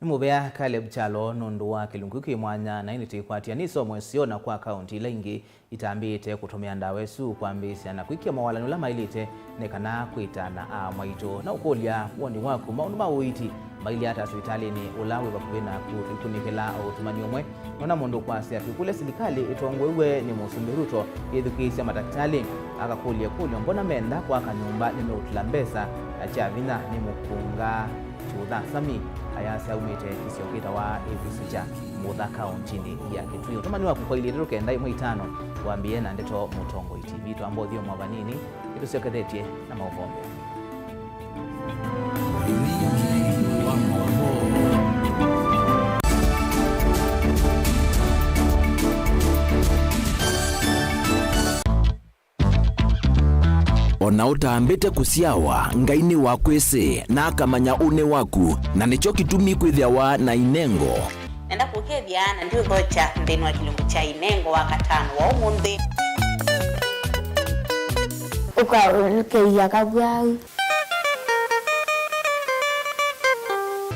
Mũvea Caleb Kyalo nũndũ wa kĩlungu kĩ mwanya, na ĩndĩ tũikwatya nĩ isomo ĩseo na kwa kaunti ila ingĩ itambĩĩte kũtũmĩa ndawa ĩsu kwambĩĩsya na kwĩkĩa mawalany'o ala maĩlĩte nĩ kana kwĩtana aa maitũ. Na ũkũlya woni waku, maũndũ ma ũiiti mailye ata sivitalĩnĩ ũla wĩ vakuvĩ naku? Tũikunĩkĩla o ũtũmani ũmwe. Nona mũndũ ũkwasya, twĩkũlya silikalĩ ĩtongoew'e nĩ Mũsumbĩ Ruto yĩthukĩĩsya matakĩtalĩ. Akakũlya ĩkũlyo, mbona menda kwaka nyũmba nĩmeũtũla mbesa kya vinya nĩ mũkũnga Kyũtha Sami ayasya aumĩte kĩsio kĩtawa Ĩvĩsũkya Mũtha kaũntinĩ ya Kitui. Ũtũmani waku kwa ilĩ itatũ kenda ĩmwe itano wambĩĩe na ndeto Mũtongoi T V. Twamba ũthyũmũa vanini, nĩtũsyokethetye na maũvoo mbee. O na ũtambĩte kũsyawa, Ngai nĩwakwĩsĩ, na akamanya ũnĩ waku, na nĩkyo kĩtumi kwĩthĩawa na inengo. Nenda kũkethya na ndiũthokya nthĩnĩ wa kĩlungu kya inengo wa katano wa ũmũnthĩ. Ũkaũlũkĩlya kavwau.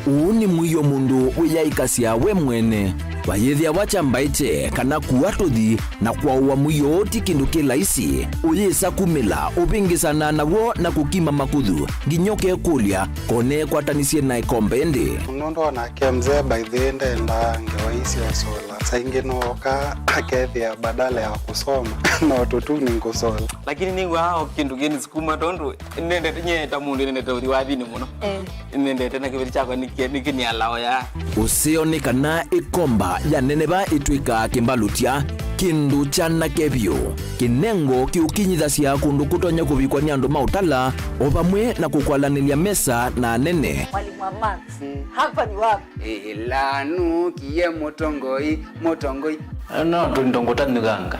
Ũũ nĩ mũio mũndũ wĩyaĩkasya we mwene. Vayĩthĩawa kyambaĩkye kana kua tũthi na kwaũa mũio ũũ ti kĩndũ kĩ laisi. Ũyĩsa kumĩla, ũvĩngĩsana naw'o na kũkima makuthu, nginya ũkekũlya, ko neekwatanĩsye na ĩkombe ĩndĩ? Nũndũ onake mzee by the way ndendaa ngewa ii sya ũsola. Saa ingĩ nooka akethĩa badala ya kũsoma no tũtuni ngũsola. Lakini nĩw'aa o kĩndũ kĩnisukuma tondũ nendete, nyie ta mũndũ nendete ũthi wathinĩ mũno. Eh. Nendete na kĩveti kyakwa nĩkĩ-, nĩkĩnialao ya. Ũseo nĩ kana ĩkomba ya neneva ĩtw'ĩkaa kĩmbalũtya, kĩndũ kyanake vyũ, kĩnengo kĩũkinyithasya kũndũ kũtonya kũvikwa nĩ andũ ma ũtala, o vamwe na kũkwalanĩlya mesa na anene. Mwalimu wa maths, hapa ni wapi? Ĩla nũkie mũtongoi, mũtongoi. No tũindo ngũtanyũkanga.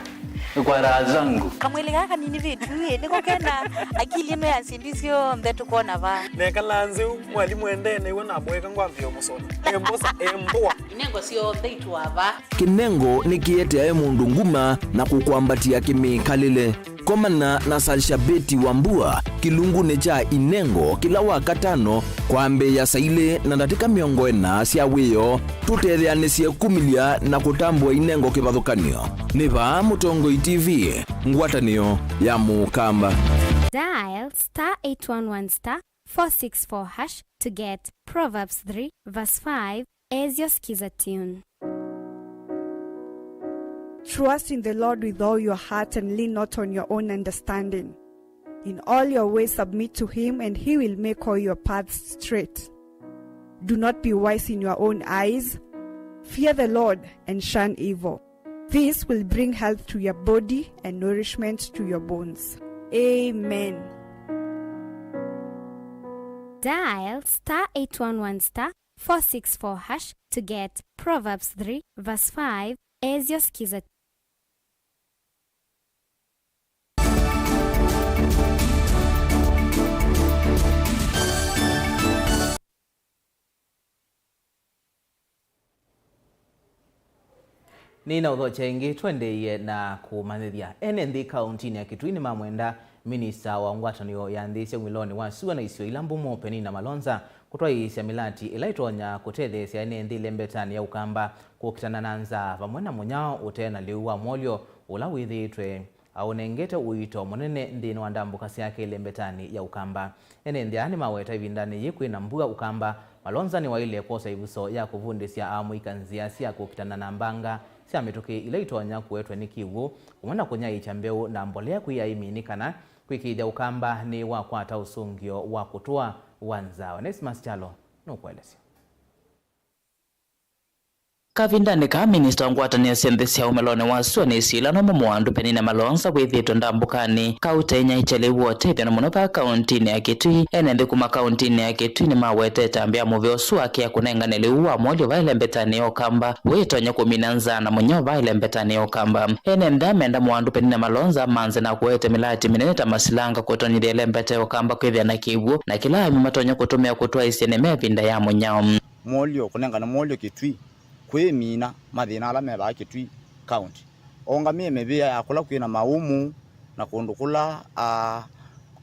Kwa raha zangu. Kamwĩlĩ kaa kanini vitu ĩ, nĩko kena akili ĩno ya syĩndũ syonthe tũkona vaa. Nekala nzeu, mwalimũ endee nĩw'o namwĩka ngwambĩĩa ũmũsũna. Embosa, embũa. Inengo syonthe itũa vaa. Kĩnengo nĩkĩeteae mũndũ nguma na kũkwambatĩa kĩmĩkalĩle. Komana na Salshabeti Wambua kĩlungunĩ kya inengo kĩla wa katano kwambĩĩa saa ilĩ na ndatĩka mĩongo ĩna sya wĩoo, tũtetheanĩsye kumĩlya na kũtambũa inengo kĩvathũkany'o. Nĩ vaa Mũtongoi T V, ngwatanĩo ya Mũkamba. Dial star eight one one star four six four hash to get Proverbs three verse five as your Skiza tune. Trust in the Lord with all your heart and lean not on your own understanding. In all your ways submit to him, and he will make all your paths straight. Do not be wise in your own eyes. Fear the Lord and shun evil. This will bring health to your body and nourishment to your bones. Amen. Dial star eight one one star four six four hash to get Proverbs three verse five as your Skiza. Nĩnaũthokya ĩngĩ, tũendeeie na kũmanyĩthya. Ene nthĩ kaũntinĩ ya Kitui nĩmamwenda minista wa ngwatanĩo ya nthĩ sya ũmĩlonĩ wa sua na isio ila mbũmũ, Penina Malonza, kũtwaĩĩsya mĩlati ĩla ĩtonya kũtetheesya ene nthĩ ĩlembetanĩ ya Ũkamba kũkitana na nzaa vamwe na mũnyao ũte na lĩu wa mwolyo ũla wĩthĩĩtwe aũnengete ũito mũnene nthĩnĩ wa ndambũka syake ĩlembetanĩ ya Ũkamba. Ene nthĩ aa nĩmaweta ĩvindanĩ yĩĩ kwĩ na mbua Ũkamba, Malonza nĩwaĩle kwosa ĩvuso ya kũvundĩsya aamũika nzĩa sya kũkitana na mbanga sya mĩtũkĩ ila itonya kũetwe nĩ kĩw'ũ, vamwe na kũnyaĩĩkya mbeũ na mbolea kwĩ aĩmi nĩ kana kwĩkĩĩthya Ũkamba nĩwakwata ũsũngĩo wa kũtũa wa nzaa. Onesmus Kyalo nũkũelesya. Kavindanĩ kaa, minista wa ngwatanĩo sya nthĩ sya ũmĩlonĩ wa sua na isio ila mbũmũ Andũ Penina Malonza wĩthĩĩtwe ndambũkanĩ kaũte nyaĩĩkya lĩu wa ũtethyo na mũno vaa kaũntinĩ ya Kitui. Ene nthĩ kuma kaũntinĩ ya Kitui nĩmawetete ambĩa mũvea ũsu wake ya kũnengane lĩu wa mwolyo vaa ĩlembetanĩ ya Ũkamba wĩtonya kũmina nzaa na mũnyao vaa ĩlembetanĩ ya Ũkamba. Ene nthĩ aa menda Andũ Penina Malonza manze na kũete mĩlati mĩnene ta masilanga kũtonyethya ĩlembeta ya Ũkamba kwĩthĩa na kĩw'ũ na kĩla aĩmi matonya kũtũmĩa kũtwaĩĩsya nĩmea ĩvinda ya mũnyao. Mwolyo, kũnengane mwolyo Kitui, kwĩmina mathĩna ala me vaa Kitui County. Ũngamĩe mĩvĩa ya kũla kwĩ na maũmũ na kũndũ kũla, ah,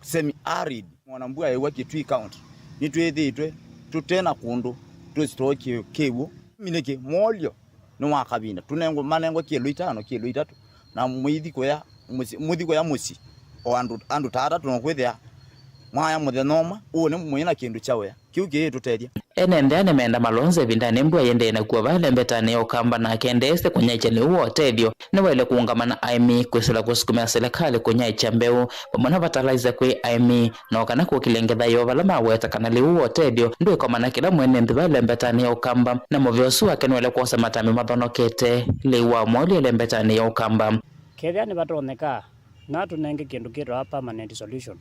semi-arid. Ona mbua yaĩw'a Kitui County, nĩtwĩthĩĩtwe tũte na kũndũ Tũsitoo kĩ-, kĩw'ũ. Nĩkĩ? Molyo nĩ wa kavinda. Tũnengwa, manengwa kĩlo itano, kĩlo itatũ. Na mũithi kũya mũsyĩ, mũthi kũya mũsyĩ. O andũ, andũ ta atatũ no kwĩthĩa mwaya mũthenya ũmwe, ũũ nĩ mwĩ na kĩndũ kya wĩa. Kĩu kĩĩtũtethya. Ene nthĩ aa nĩmeenda malonze ĩvindanĩ mbua yĩendee na kua vaa ĩlembetanĩ ya Ũkamba, nake ndeesĩ kũnyaĩĩkya lĩu wa ũtethyo. Nĩwaĩle kũũngama na aĩmi kwĩsĩla kũsukumĩa silikalĩ kũnyaĩĩkya mbeũ vamwe na vatalaisa kwĩ aĩmi, no kana kũkĩlya ngetha yoo vala maweta kana lĩu wa ũtethyo ndwĩkomana kĩla mwene nthĩ vaa ĩlembetanĩ ya Ũkamba. Na mũvea ũsu wake nĩwaĩle kwosa matambya mathonokete lĩu wa molyo ĩlembetanĩ ya Ũkamba. Kethĩa nĩvatonyeka, no atũnenge kĩndũ kĩtawa permanent solution.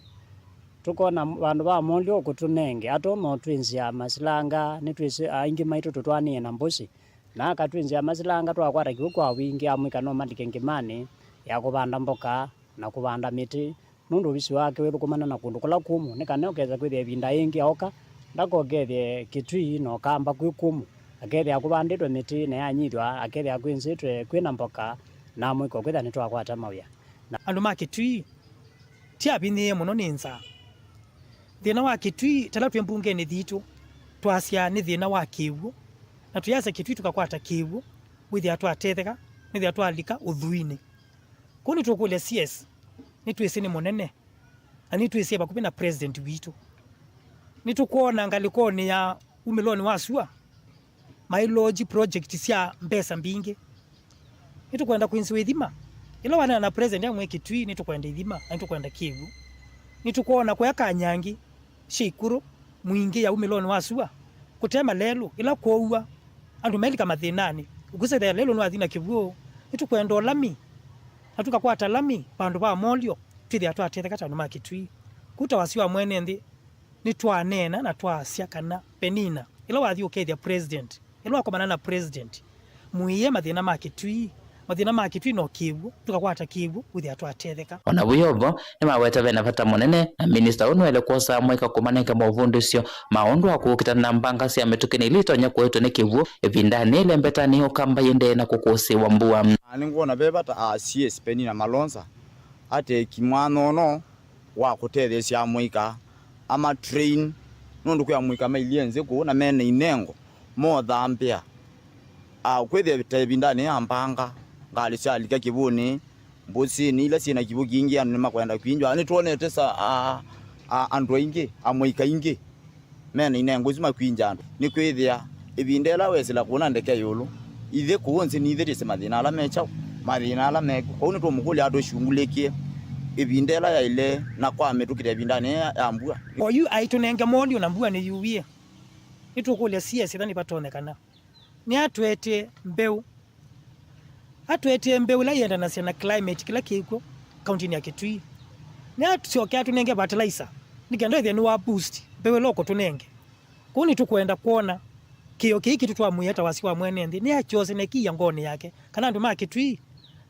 Tũkona vandũ va molyo ũkũtũnenge, atonya ũtwĩnzĩa masilanga, nĩtwĩsĩ aingĩ maitũ tũtwaanĩe na mbũsĩ, na akatwĩnzĩa masilanga, twakwata kĩw'ũ kwa wingĩ, amũika no malike ngĩmanĩ ya kũvanda mboka na kũvanda mĩtĩ, nũndũ ovisi wake wĩthũkũmana na kũndũ kũla kũmũ, nĩ kana ũkesa kwĩthĩa ĩvinda yĩngĩ aoka, ndakokethye Kĩtui na Ũkamba kwĩ kũmũ, akethĩa kũvandĩtwe mĩtĩ na yanyithwa, akethĩa kwĩnzĩtwe kwĩ na mboka, na amũika kwĩthĩa nĩtwakwata mawĩa. Na andũ ma Kĩtui ti avinyĩĩe mũno nĩ nzaa. Thĩna wa Kĩtui, tala twĩ mbungenĩ yitũ, twasya nĩ thĩna wa kĩw'ũ, na tũyasya Kĩtui tũkakwata kĩw'ũ, wĩthĩa twatetheka, nĩthĩa twalika ũthuinĩ. Kũu nĩtũkũlya C S, nĩtwĩsĩ nĩ mũnene, na nĩtwĩsĩ vakuvĩ na president witũ. Nĩtũkwona ngalĩkonĩ ya umĩlonĩ wa sua, mailoji project sya mbesa mbingĩ. Nĩtũkwenda kwĩnzĩwa ithima. Ĩla waneena na president amwĩe Kĩtui, nĩtũkwenda ithima, na nĩtũkwenda kĩw'ũ. Nĩtũkwona kũya Kanyangi, Sheikhuru, Mwingi ya umĩlonĩ wa sua, kũte malelũ, ĩla kwoua, andũ melika mathĩnanĩ, ũkwĩsĩthĩa lelũ nĩwathi na kĩw'ũ, nĩtũkwenda ũlami, na tũkakwata lami vandũ va molyo, twĩthĩa twatetheka ta andũ ma Kĩtui. Kũu ta wasya wa mwene nthĩ, nĩtwaneena na twasya kana Penina, ĩla wathi ũkethya president, ĩla wakomana na president, mwĩe mathĩna ma Kĩtui, mathĩna ma Kĩtui no kĩw'ũ, tũkakwata kĩw'ũ, wĩthĩa twatetheka. O na vau o vo, nĩmaweta ve na vata mũnene, na minista ũũ nĩwaĩle kwosa amũika kũmanenga maũvundĩsyo ma ũndũ wa kũkitana na mbanga sya mĩtũkĩnĩ ila itonya kũetwe nĩ kĩw'ũ ĩvindanĩ ĩlembetanĩ Ũkamba yĩendee na kũkũsĩĩwa mbua. Na nĩngwona ve vata a C S Penina Malonza ateki mwanya ũno wa kũtetheesya amũika, ama train, nũndũ kwĩ amũika mailyĩ nzĩ kũu na mena inengo, mothambĩa. A, kwĩthĩa ta ĩvindanĩ ya mbanga, ngalĩ syalika kĩw'ũnĩ, mbũsĩnĩ ila syĩ na kĩw'ũ kingĩ, andũ nĩmakwenda kwinjwa. Nĩtwonete sa, a, a, andũ aingĩ, amũika aingĩ, mena inengo isu makwinja andũ. Nĩkwĩthĩa ĩvinda ĩla wesĩla kũna ndeke ĩũlũ, ithyĩ kũũ nzĩ nithyĩ twĩsĩ mathĩna ala me kyaũ, mathĩna ala mekw'o. Kwoou nĩtũmũkũlya atũshungulĩkĩe ĩvinda ĩla yaĩle na kwa mĩtũkĩ ta ĩvindanĩ ya, ya mbua. Oyu aitũnenge molyo na mbua nĩyuwie. Nĩtũkũlya C S ĩla nĩvatonyekana. Nĩatũetee mbeũ. Atũetee mbeũ ĩla ĩendanasya na climate kĩla kĩkw'o kauntinĩ ya Kitui. Nĩasyoke atũnenge fertilizer nĩ kenda ĩthĩe nĩwa boost mbeũ ĩla ũkũtũnenge. Kwoou nĩtũkwenda kwona kĩĩo kĩĩ kitũ twamwĩa ta wasya wa mwene nthĩ nĩakyose na ĩkĩĩa ngoonĩ yake kana andũ ma Kitui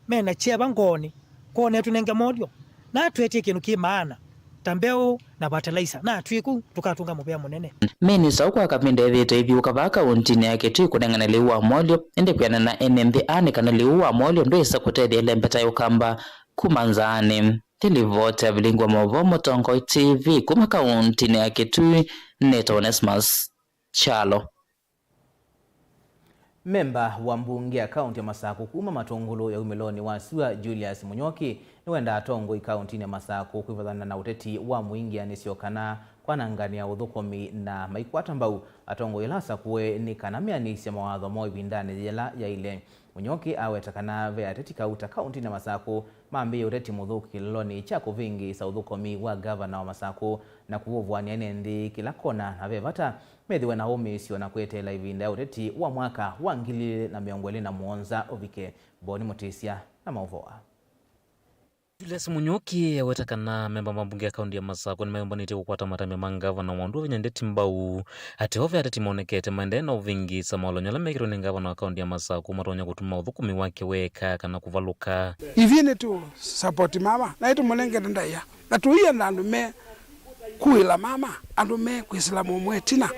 me na kyeva ngoonĩ, kwona etũnenge molyo na atũetee kĩndũ kĩ maana ta mbeũ na fertilizer, na twĩ kũu tũkatũnga mũvea mũnene. Minista ũũ kwa kavinda ethĩĩtwe aiviũka vaa kauntinĩ ya Kitui kũnengane lĩu wa molyo, ĩndĩ kwĩanana na ene nthĩ aa nĩ kana lĩu wa molyo ndwĩsa kũtethya ĩlembeta ya Ũkamba kuma nzaanĩ. Nĩ livoti ya Vilingi wa Maũvoo Mũtongoi T V kuma kauntinĩ ya Kitui, nĩtawa Onesmus Kyalo. Memba wa mbunge ya kaunti ya Masakũ kuma Matũngũlũ ya umĩlonĩ wa sua, Julius Mũnyoki, nĩwendaa atongoi kauntinĩ ya Masakũ kwĩvathana na ũteti wa mũingĩanĩsyo kana kwananganĩa ũthũkũmi na maikwata mbau atongoi ala asakũe nĩ kana meanĩsye mawatho moo ĩvindanĩ yĩla yaĩle. Mũnyoki aweta kana ve ateti kauta kauntinĩ ya Masakũ mambĩĩe ũteti mũthũku kĩlĩlonĩ kya kũvĩngĩĩsa ũthũkũmi wa ngavana wa Masakũ na kũvũvũanĩa ene nthĩ kĩla kona, na ve vata methĩwe na ũmĩĩsyo na kweteela ĩvinda ya ũteti wa mwaka wa ngili ilĩ na mĩongo ĩlĩ na mũonza ũvike. Boni Mũtĩsya na maũvoo aa. Julius Mũnyuki aweta kana amemba ma mbunge ya kaunti ya Masakũ nĩmayũmbanĩtye kũkwata matambya ma ngavana wa ũndũ ũvinya ndeti mbau. Atĩ o ve ateti monekete maendee na ũvĩngĩĩsa maolony'a ala mekĩtwe nĩ ngavana wa kaunti ya Masakũ matonya kũtuma ũthũkũmi wake weka kana kũvalũka. Ithyĩ nĩtũ support mama, na nĩtũmũnengete ndaĩa. Na tũienda andũ me kũĩla mama, andũ me kwĩsĩla mũmwe ĩtina.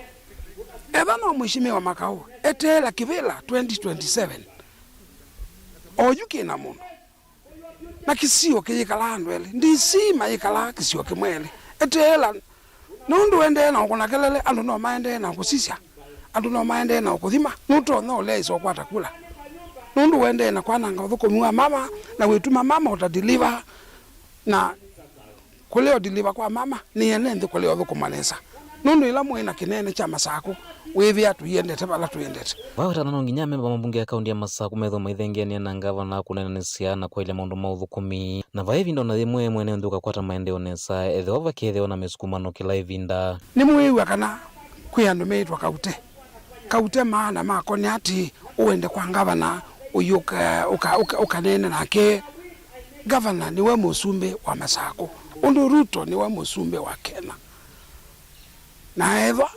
Etha no Mheshimiwa Makau, eteela kĩvĩla twenty twenty-seven. Oyu kĩna mũndũ. Na kĩsio kĩyĩkalaa andũ elĩ. D C mayĩkalaa kĩsio kĩmwe elĩ. Eteela, nũndũ endee na ũkũna kelele, andũ no maendee na kũsisya. Andũ no maendee na ũkũthima, nũtonya ũlea ĩsa ũkwata kula. Nũndũ ũendee na kwananga ũthũkũmi wa mama, na wĩtuma mama ũta deliver, na kũlea ũdeliver kwa mama, nĩ ene nthĩ kũlea ũthũkũma nesa. Nũndũ ĩla mwĩ na kĩnene kya Masakũ, wĩthĩa tũiendete vala tũendete. Vawetana no nginya amemba ma mbunge ya kaunti ya Masakũ methĩwe maithengeanie na ngavana kũneenanĩsya na kwaĩlya maũndũ ma ũthũkũmi. Na vai ĩvinda o na yĩmwe mwene nthĩ ũkakwata maendeeo nesa, ethĩwa vakethĩwa na mĩsukumano kĩla ĩvinda. Nĩmwĩĩw'a kana kwĩ andũ meĩtwa Kaute? Kaute maana makone atĩ ũende kwa ngavana ũyĩ ũka-, ũka-, ũka-, ũkaneene nake. Ngavana nĩwe mũsumbĩ wa Masakũ, ũndũ Ruto nĩwe mũsumbĩ wa Kenya. Na ethwa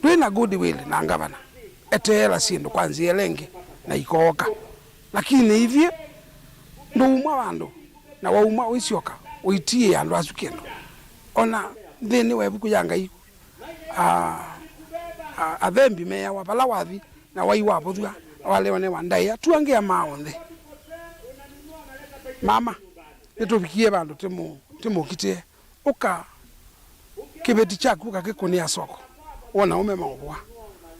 ndwĩ na goodwill na ngavana, eteela syĩndũ kwa nzĩa ĩla ĩngĩ na ikooka. Lakini ithyĩ ndũumwa vandũ, na wauma ũisyoka ũitiĩe andũ asu kĩndũ. Ona nthĩnĩ wa ĩvuku ya Ngai, a, a, athembi meawa vala wathi na wai wavũthw'a, walewa nĩ wa ndaĩa, tuangĩa maa onthe. Mama, nĩtũvikie vandũ tĩmũ-, tĩmũkitĩe. Ũka kĩveti kyaku ũkakĩkũnĩa soko, wona ũme maũvũa.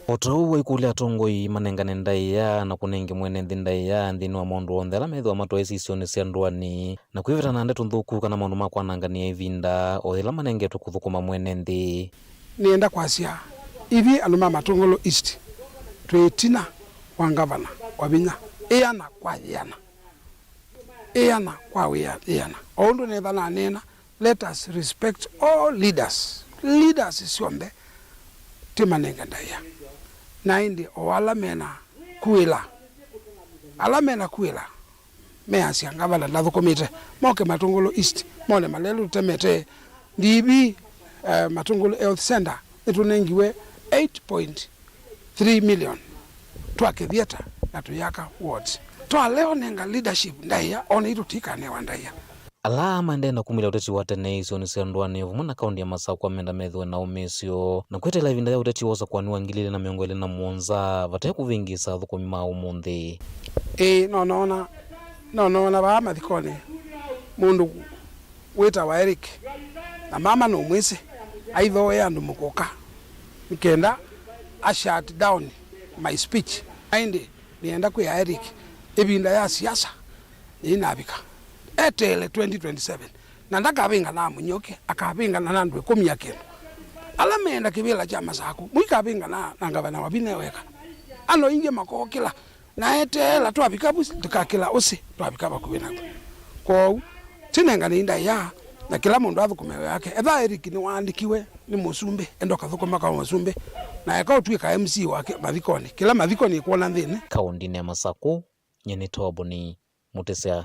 O ta ũu waikũlya atongoi manengane ndaĩa na kũnenge mwene nthĩ ndaĩa nthĩnĩ wa maũndũ onthe ala methĩwa matwaĩsye isionĩ sya ndũanĩ, na kwĩvĩta na ndeto nthũku kana maũndũ ma kwanangany'a ĩvinda o yĩla manengetwe kũthũkũma mwene nthĩ. Nĩenda kwasya, ithyĩ andũ ma Matungulu East twĩ ĩtina wa ngavana wa vinya, ĩana kwa yĩana. Ĩana kwa wĩa-, ĩana. O ũndũ netha naneena, let us respect all leaders. Leaders syonthe timanenge ndaĩa. Na ĩndĩ o ala mena kuĩla, ala mena kuĩla, measya ngavana ndathũkũmĩte, moke Matungulu East, mone malelũ tũtemete. D B, eh, Matungulu Health Center, nĩtũnengiwe eight point three million twake theatre na tũyaka wards. Twalea ũnenga leadership ndaĩa, o naitũ tũikanewa ndaĩa. Ala maendee na kumĩlya ũteti wa tene isionĩ sya ndũanĩ vamwe na kaunti ya Masakũ menda methĩwe na ũmĩĩsyo na kwetela ĩvinda ya ũteti wa ũsakũani wa ngili ilĩ na mĩongo ĩlĩ na mũonza vate kũvĩngĩĩsa athũkũmi ma ũmũnthĩ. Ĩĩ, no noona, no noona vaa mathikonĩ mũndũ wĩtawa Eric, na mama nũmwĩsĩ, aithooe andũ mũkũka, nĩ kenda a shut down my speech. Na ĩndĩ nĩenda kwĩa Eric, ĩvinda ya siasa nĩinavika. Eteele twenty twenty-seven, na ndakavĩngana na Mũnyũki, akavĩngana na andũ ĩkũmi ya kĩndũ. Ala meenda kĩvĩla kya Masakũ, mũikavĩngana na ngavana wa vinya weka. Andũ aingĩ makookĩla, na eteela twavika vu, tũkakĩla ũsĩ twavika vakuvĩ naw'o. Kwoou, tinenganei ndaĩa, na kĩla mũndũ athũkũme wĩa wake. Etha Eric nĩwaandĩkiwe nĩ mũsumbĩ, enda ũkathũkũma kwa mũsumbĩ, na eka ũtw'ĩka M C wake mathikonĩ, kĩla mathiko nĩkwona nthĩnĩ. Kaũndĩnĩ ya Masakũ, nyie nĩ Toboni Mũtĩsya.